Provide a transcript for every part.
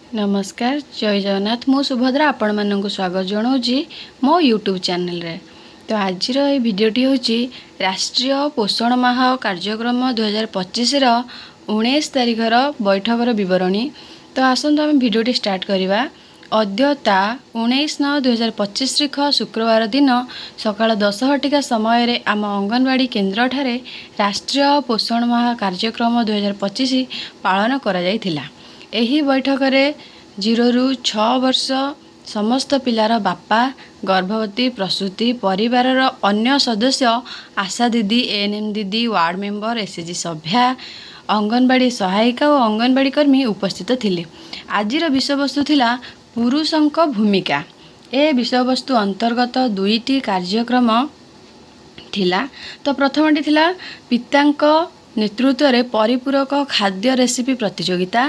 ନମସ୍କାର, ଜୟ ଜଗନ୍ନାଥ। ମୁଁ ସୁଭଦ୍ରା ଆପଣମାନଙ୍କୁ ସ୍ୱାଗତ ଜଣାଉଛି ମୋ ୟୁଟ୍ୟୁବ୍ ଚ୍ୟାନେଲରେ। ତ ଆଜିର ଏହି ଭିଡ଼ିଓଟି ହେଉଛି ରାଷ୍ଟ୍ରୀୟ ପୋଷଣ ମାହ କାର୍ଯ୍ୟକ୍ରମ 2025ର 19 ତାରିଖର ବୈଠକର ବିବରଣୀ। ତ ଆସନ୍ତୁ ଆମେ ଭିଡ଼ିଓଟି ଷ୍ଟାର୍ଟ କରିବା। ଅଦ୍ୟତା 19/9/2025 ତାରିଖ ଶୁକ୍ରବାର ଦିନ ସକାଳ 10 ଘଟିକା ସମୟରେ ଆମ ଅଙ୍ଗନବାଡ଼ି କେନ୍ଦ୍ରଠାରେ ରାଷ୍ଟ୍ରୀୟ ପୋଷଣ ମାହ କାର୍ଯ୍ୟକ୍ରମ 2025 ପାଳନ କରାଯାଇଥିଲା। ଏହି ବୈଠକରେ 0ରୁ 6 ବର୍ଷ ସମସ୍ତ ପିଲାର ବାପା, ଗର୍ଭବତୀ, ପ୍ରସୂତି, ପରିବାରର ଅନ୍ୟ ସଦସ୍ୟ, ଆଶା ଦିଦି, ଏଏନ୍ଏମ୍ ଦିଦି, ୱାର୍ଡ଼ ମେମ୍ବର, ଏସ୍ଏଚ୍ଜି ସଭ୍ୟା, ଅଙ୍ଗନବାଡ଼ି ସହାୟିକା ଓ ଅଙ୍ଗନବାଡ଼ି କର୍ମୀ ଉପସ୍ଥିତ ଥିଲେ। ଆଜିର ବିଷୟବସ୍ତୁ ଥିଲା ପୁରୁଷଙ୍କ ଭୂମିକା। ଏ ବିଷୟବସ୍ତୁ ଅନ୍ତର୍ଗତ ଦୁଇଟି କାର୍ଯ୍ୟକ୍ରମ ଥିଲା। ତ ପ୍ରଥମଟି ଥିଲା ପିତାଙ୍କ ନେତୃତ୍ୱରେ ପରିପୂରକ ଖାଦ୍ୟ ରେସିପି ପ୍ରତିଯୋଗିତା।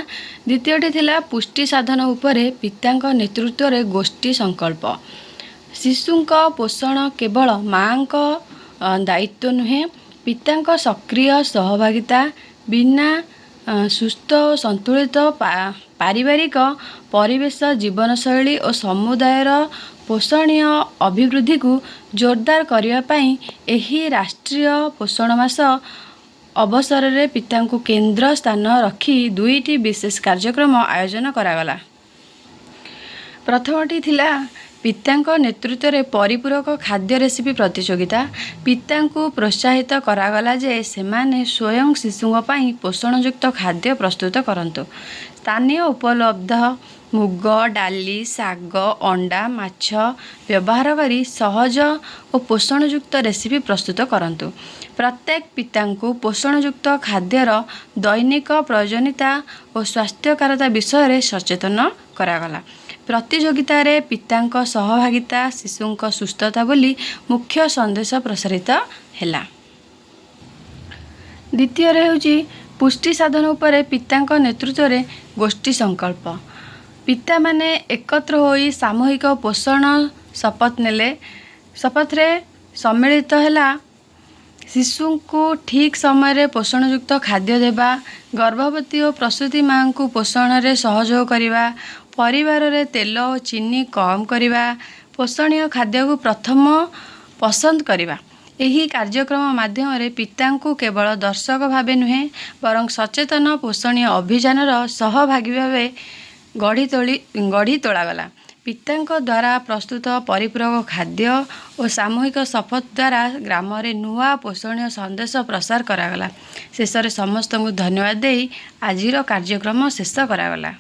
ଦ୍ୱିତୀୟଟି ଥିଲା ପୁଷ୍ଟି ସାଧନ ଉପରେ ପିତାଙ୍କ ନେତୃତ୍ୱରେ ଗୋଷ୍ଠୀ ସଂକଳ୍ପ। ଶିଶୁଙ୍କ ପୋଷଣ କେବଳ ମାଆଙ୍କ ଦାୟିତ୍ୱ ନୁହେଁ, ପିତାଙ୍କ ସକ୍ରିୟ ସହଭାଗିତା ବିନା ସୁସ୍ଥ ଓ ସନ୍ତୁଳିତ ପାରିବାରିକ ପରିବେଶ, ଜୀବନଶୈଳୀ ଓ ସମୁଦାୟର ପୋଷଣୀୟ ଅଭିବୃଦ୍ଧିକୁ ଜୋରଦାର କରିବା ପାଇଁ ଏହି ରାଷ୍ଟ୍ରୀୟ ପୋଷଣ ମାସ ଅବସରରେ ପିତାଙ୍କୁ କେନ୍ଦ୍ର ସ୍ଥାନ ରଖି ଦୁଇଟି ବିଶେଷ କାର୍ଯ୍ୟକ୍ରମ ଆୟୋଜନ କରାଗଲା। ପ୍ରଥମଟି ଥିଲା ପିତାଙ୍କ ନେତୃତ୍ୱରେ ପରିପୂରକ ଖାଦ୍ୟ ରେସିପି ପ୍ରତିଯୋଗିତା। ପିତାଙ୍କୁ ପ୍ରୋତ୍ସାହିତ କରାଗଲା ଯେ ସେମାନେ ସ୍ୱୟଂ ଶିଶୁଙ୍କ ପାଇଁ ପୋଷଣଯୁକ୍ତ ଖାଦ୍ୟ ପ୍ରସ୍ତୁତ କରନ୍ତୁ। ସ୍ଥାନୀୟ ଉପଲବ୍ଧ ମୁଗ, ଡାଲି, ଶାଗ, ଅଣ୍ଡା, ମାଛ ବ୍ୟବହାର କରି ସହଜ ଓ ପୋଷଣଯୁକ୍ତ ରେସିପି ପ୍ରସ୍ତୁତ କରନ୍ତୁ। ପ୍ରତ୍ୟେକ ପିତାଙ୍କୁ ପୋଷଣଯୁକ୍ତ ଖାଦ୍ୟର ଦୈନିକ ପ୍ରୟୋଜନୀୟତା ଓ ସ୍ୱାସ୍ଥ୍ୟକାରତା ବିଷୟରେ ସଚେତନ କରାଗଲା। ପ୍ରତିଯୋଗିତାରେ ପିତାଙ୍କ ସହଭାଗିତା ଶିଶୁଙ୍କ ସୁସ୍ଥତା ବୋଲି ମୁଖ୍ୟ ସନ୍ଦେଶ ପ୍ରସାରିତ ହେଲା। ଦ୍ୱିତୀୟରେ ହେଉଛି ପୁଷ୍ଟି ସାଧନ ଉପରେ ପିତାଙ୍କ ନେତୃତ୍ୱରେ ଗୋଷ୍ଠୀ ସଂକଳ୍ପ। ପିତାମାନେ ଏକତ୍ର ହୋଇ ସାମୂହିକ ପୋଷଣ ଶପଥ ନେଲେ। ଶପଥରେ ସମ୍ମିଳିତ ହେଲା ଶିଶୁଙ୍କୁ ଠିକ୍ ସମୟରେ ପୋଷଣଯୁକ୍ତ ଖାଦ୍ୟ ଦେବା, ଗର୍ଭବତୀ ଓ ପ୍ରସୂତି ମାଆଙ୍କୁ ପୋଷଣରେ ସହଯୋଗ କରିବା, ପରିବାରରେ ତେଲ ଓ ଚିନି କମ୍ କରିବା, ପୋଷଣୀୟ ଖାଦ୍ୟକୁ ପ୍ରଥମ ପସନ୍ଦ କରିବା। ଏହି କାର୍ଯ୍ୟକ୍ରମ ମାଧ୍ୟମରେ ପିତାଙ୍କୁ କେବଳ ଦର୍ଶକ ଭାବେ ନୁହେଁ, ବରଂ ସଚେତନ ପୋଷଣୀୟ ଅଭିଯାନର ସହଭାଗୀ ଭାବେ ଗଢ଼ି ତୋଳାଗଲା। ପିତାଙ୍କ ଦ୍ୱାରା ପ୍ରସ୍ତୁତ ପରିପୂରକ ଖାଦ୍ୟ ଓ ସାମୂହିକ ଶପଥ ଦ୍ୱାରା ଗ୍ରାମରେ ନୂଆ ପୋଷଣୀୟ ସନ୍ଦେଶ ପ୍ରସାର କରାଗଲା। ଶେଷରେ ସମସ୍ତଙ୍କୁ ଧନ୍ୟବାଦ ଦେଇ ଆଜିର କାର୍ଯ୍ୟକ୍ରମ ଶେଷ କରାଗଲା।